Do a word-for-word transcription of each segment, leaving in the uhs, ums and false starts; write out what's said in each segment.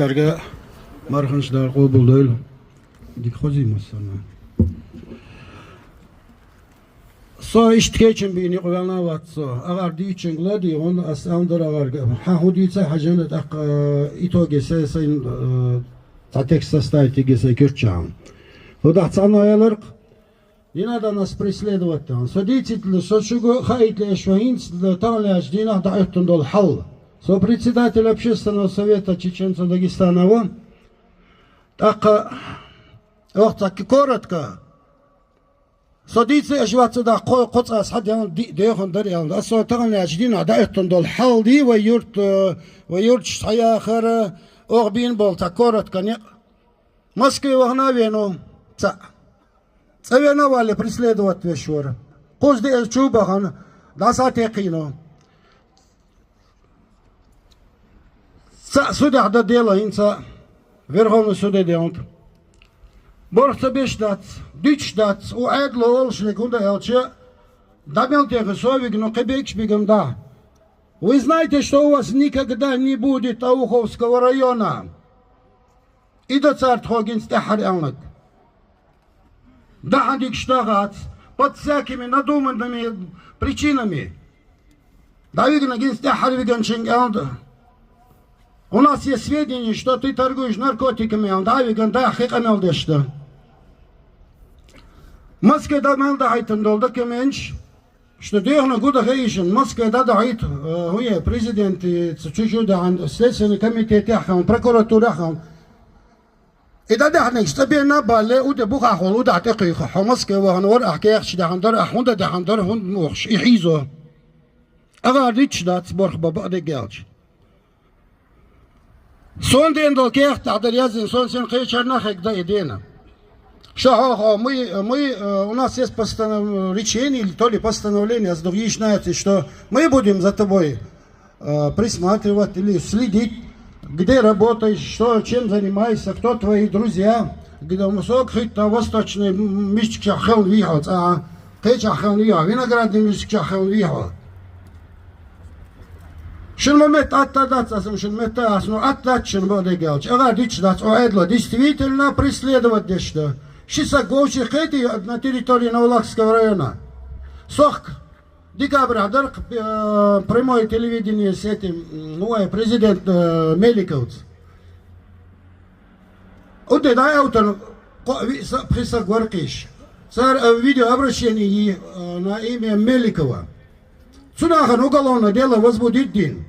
Царга марханаш Дала къобалдойла. Дика хозий массарна. Со иштта кечам бийна юкъа ваьнна вац со. Агара дийцачунга ладийгӀан, ас аьннадар агарга. Хьан хӀун дийца хьажана, тӀаккха, э, итоге сай, сай, э, цхьа текст составить йиге сай кирчахьа. ХӀу дахьа цхьанне аьларг, не надо нас преследовать, тахан. Со дийцийталаш, со шуга хаийталаш, шо хӀинца таханлаьцача дийнахьа дӀаоттан дола хьал. Со председатель общественного совета чеченцев Дагестана ва. ТӀаккха, ох, цхьа коротко. Со дийца аш вац да кхо-, кхо цӀа схьадаьнна ди-, дехун дар аьнна. Ас со таханлаьцача дийнахьа дӀаоттан дола хьал ди, вай юрт, э, вай юрташ схьаяхар, ох бийна бола цхьа коротко никъ. Москве вахана венав цаӀ. ЦӀа вена вале преследовать веш вара. Кхуза диъаза чу бахана, дӀасатекхийнав. ЦаӀ судехь дан дела хӀинца Верховный суде денад. БорхӀ ца беш дац, дуьташ дац, у Ӏедало олуш лерг хӀунда аьлча, дӀа мел техи со вигна, кхин бекаш бигам дӀа. Вы знаете, что у вас никогда не будет Ауховского района? И до царь тхо гинца тӀаьххьара аьлнаг. ДӀа хьан дикаш дагӀац, под всякими надуманными причинами. ДӀавигна гинца тӀаьххьара виганчуьнга аьлнад. У нас есть сведения, что ты торгуешь наркотиками, аьлна, дӀавиган дахьа хи къамел деш дан. Москве дӀа мел дахьийтан долу документаш, что дехна гуда хаийшина, Москве дӀадахьийта, э, хӀун е, президенте ца чу-чу дахьана, Следственный комитетехь хьан, прокуратурехь хьан. И дӀадаьхьнарш цӀа бенна а балле, уде бухахь волу удахь тӀекхуьйху, хьо Москве вахана вара, ахь кехаташ даьхьна дара, ахь хӀунда даьхьна дара, хӀунда мохуш, и хьийзо. Агара дитча дац борх бан бакъдерг аьлча. Сон дена долу кехат тӀехь дара яздина, сон сен кхечарна а хегда и дена. Ша хьо, хьо, мы, мы, э, у нас есть постанов-, решение или то ли постановление, ас дух йийшна яций, что мы будем за тобой э, присматривать или следить, где работаешь, что, чем занимаешься, кто твои друзья, где мусок хитта восточный мишках хел вихьо, цӀа, кхечах хел вихьо, виноградный мишках хел вихьо. Шун ма метта атта дац, ас шун метта ас, ну, атта дац шун бо дегелч. Ага дич дац, о, эдло, действительно преследовать дешта. Ши саг вовши хети на территории Новолакского района. Сохк. Декабрь хьадарх, э, прямое телевидение с этим, м, ну, э, президент, э, Меликовц. Уде дай автор, ко-, ви-, са-, пхи саг варкиш. Цар, э, видеообращение, э, на имя Меликова. Цунахана уголовное дело возбудить дин.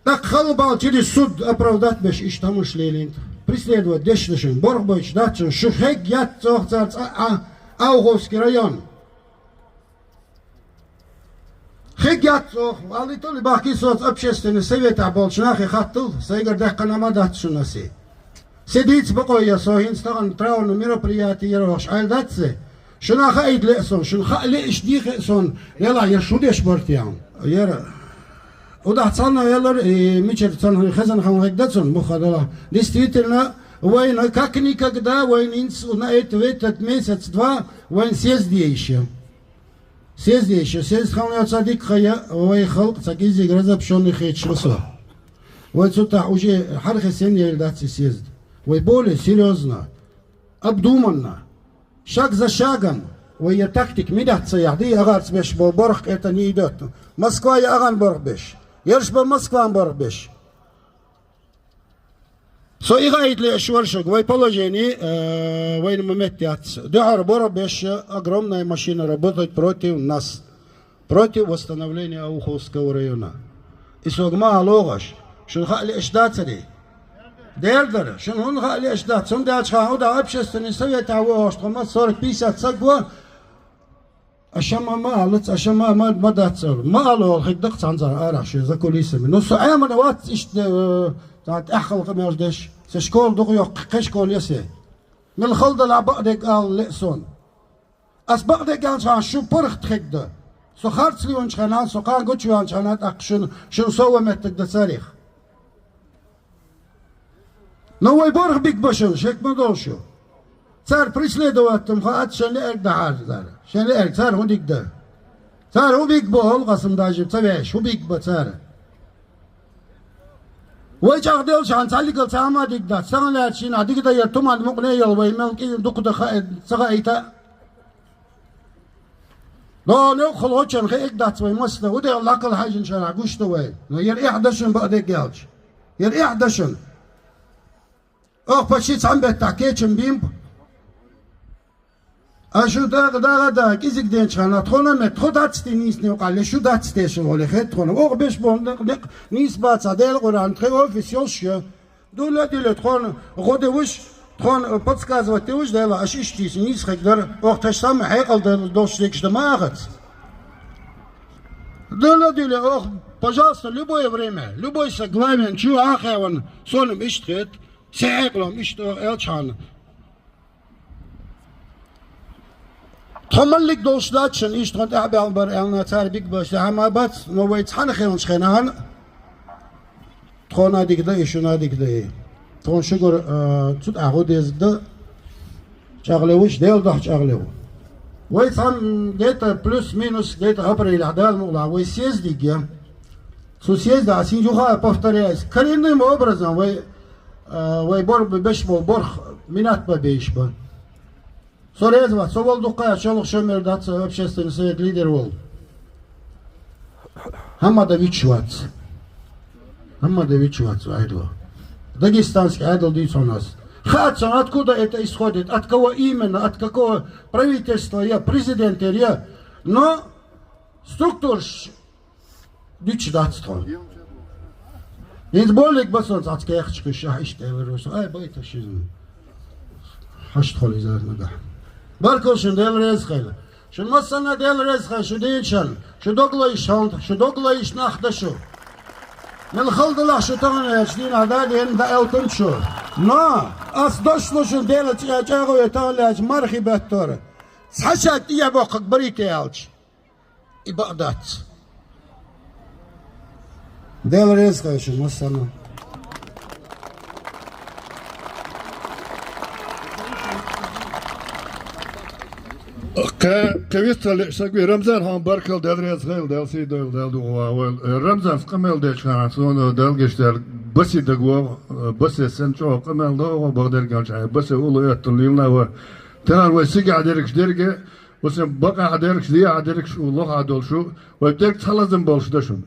ТӀаккха халла бал через суд оправдать беш иштта хӀумаш лелийна. Преследовать деш ду шуна, борх бойтуш дац шуна, шу хег яц цох цара цӀа а, Ауховский район. Хег яц цох, валлахӀи, тӀулли бахки соц общественный советахь болчу нахе хаттал, сайгара даьккхина ма дац шуна асе. Се дийца бакъо я со, хӀинца тахана траурный мероприятие яра вахаш Ӏайла дац се? Шуна хаийта леа сон, шуна хаа леаш дийхе сон, лела я шу деш барт ян. Яра. Удахь цхьанна велар, и мичара цхьанна хезан хан хӀегда цун, муха дала. Действительно, вайна как никогда, вайна инц, на это, в этот месяц два, вайна съезд ейша. Съезд ейша, съезд хан яца дик хая, вай халкъ ца гизиг разобщённый хечма со. Вай цу тахь уже хьархе сен яйла дац и съезд. Вай более серьёзно, обдуманно, шаг за шагом, вай я тактик ми дац ца яхь, ди агӀарца беш бо борх это не идёт. Москва я агӀан борх беш. Ерш ба Москван борх беш. Со и гӀайт ле аш варшаг, вай положение, э, вайна ма меттац. Дуьхьара борх беш огромная машина работать против нас. Против восстановления Ауховского района. И сога ма а логӀаш, шуна хаа ле аш дацари. Дер дара, шуна хӀунда хаа ле аш дац, цунда аьлча хьан хӀуда общественный совет а вогӀаш, тхо ма сорок пятьдесят саг ва, аша ма, ма алац, аша ма, ма, ма дац ала. Ма ала хӀума хиг дакха цхьанза арахь шен за кулисами. Ну, со Ӏемана вац иштта, э, цхьа тӀаьххьалкха мел деш. Се школа дукха йоккха, кхе школа ясе. Мел халдала бакъдерг ала ле сон. Ас бакъдерг аьлча, шу паргӀат хегда. Со харцлуьйчхьана, со кхана гучуванчхьана, тӀаккха шун, шун сов ва меттаг да царих. Но вай борх биг ба шун, шек ма долу шу. Цар преследовать там хаат шен леэрг дахьар цара. Шен леэрг цар хӀун диг да? Цар хӀун биг ба, хӀолгӀасам даже ца веш, хӀун биг ба цара? Вай чӀагӀделча хьан цхьаллигал ца хӀама диг дац, цхьан лаьрча шийна диг даьр туман мукъане йола вай мел кӀи дукха даха ца гӀайта. Но, новкъахула гӀоччан хи эгдац вай массана, удел лакхал хьайжинчарах гуш ду вай. Но яр эхь дашан бакъдег ялч. Яр эхь дашан. Ох, почти цхьан беттахь кечам биймба. А шу дагӀа, дагӀа, дагӀа, кӀезиг денчхьана, тхона мет, тхо дац те нийсне къалле, шу дац те шу гӀоле, хет тхона. Ох, беш бон, некъ, некъ, нийс баца, Дела Къуръан, тхе офис йолш я. Дула, дула, тхона гӀо де вуш, тхона подсказывать де вуш, Дела, аш иштийс, нийс хек дар, ох, таш сам хьекъал дар, долш декш да ма ахац. Дула, дула, ох, пожалуйста, любое время, любой са главен, чу ахаван, соном ишт хет, се хьекъалом ишт ох, элчхьана. Тхо маллиг долуш дац шун, иштта тхуна тӀаьхьабаьлла бара аьлла, цара биг баш, хӀама бац, но вай цхьаьна хилча хенахь, тхона дика дан и, шуна дика дан и. Тхуна шугара, а, цу тӀехь гӀо деза дан, чӀагӀле вуш, Дела дохь чӀагӀле ву. Вай цхьана где-то плюс-минус, где-то апрелехь Дала мукъалахь, вай съездиг я. Цу съездехь син юха повторяюсь, коренным образом вай, а, вай бор-, беш болу борх минат бан бейш бан. Со реза вац, со вала дуккха а чолху шо мер дац, общественный совет лидер волу. ХӀамма дан вичча вац. ХӀамма дан вичча вац, Ӏедало. Дагестанский Ӏедал дийцу хьуна ас. Хаьа цунна, откуда это исходит, от кого именно, от какого правительства я, президент я. Но структураш дуьтуш дац тхо. ХӀинца боллиг ба сан цхьацца кехаташ кхуьш, ахь иштта элира ву со, ай, байта шиза. Хьашт хьо иза нагахь. Баркалла шун, Дела реза хила. Шун массанна Дела реза хила, шу дийначарна. Шу дог лайш хьалта, шу дог лайш нах да шу. Мел хала далахь шу тахана яьлча дийнахь да, дена да элтан шу. Но, ас дошло шун Дела чӀа-, чӀагӀо я тахана яьлча мархи беттора. Цхьа шаг тӀе а боккхаг барийта яьлча. И бакъ дац. Дела реза хила шуна массарна. Кхе, кхе вист ца лиъ саг вий, Рамзан, хьуна баркалла, Дела реза хила, Дела сий дойла, Дела дугӀа войла. Э, Рамзанс къамел дечу хенахь, суна Дела гечдойла, Баси дага вогӀу, э, Басе санна чӀогӀа къамел догӀу, бакъдерг аьлча, Басе уллу оьттал лийна вара. Тахана вай сигахь дерг дерге, Васем, бакъахь дерг, дехьа дерг шу, лохьа долу шу, вай дерг цхьа лазам болуш дан шуна.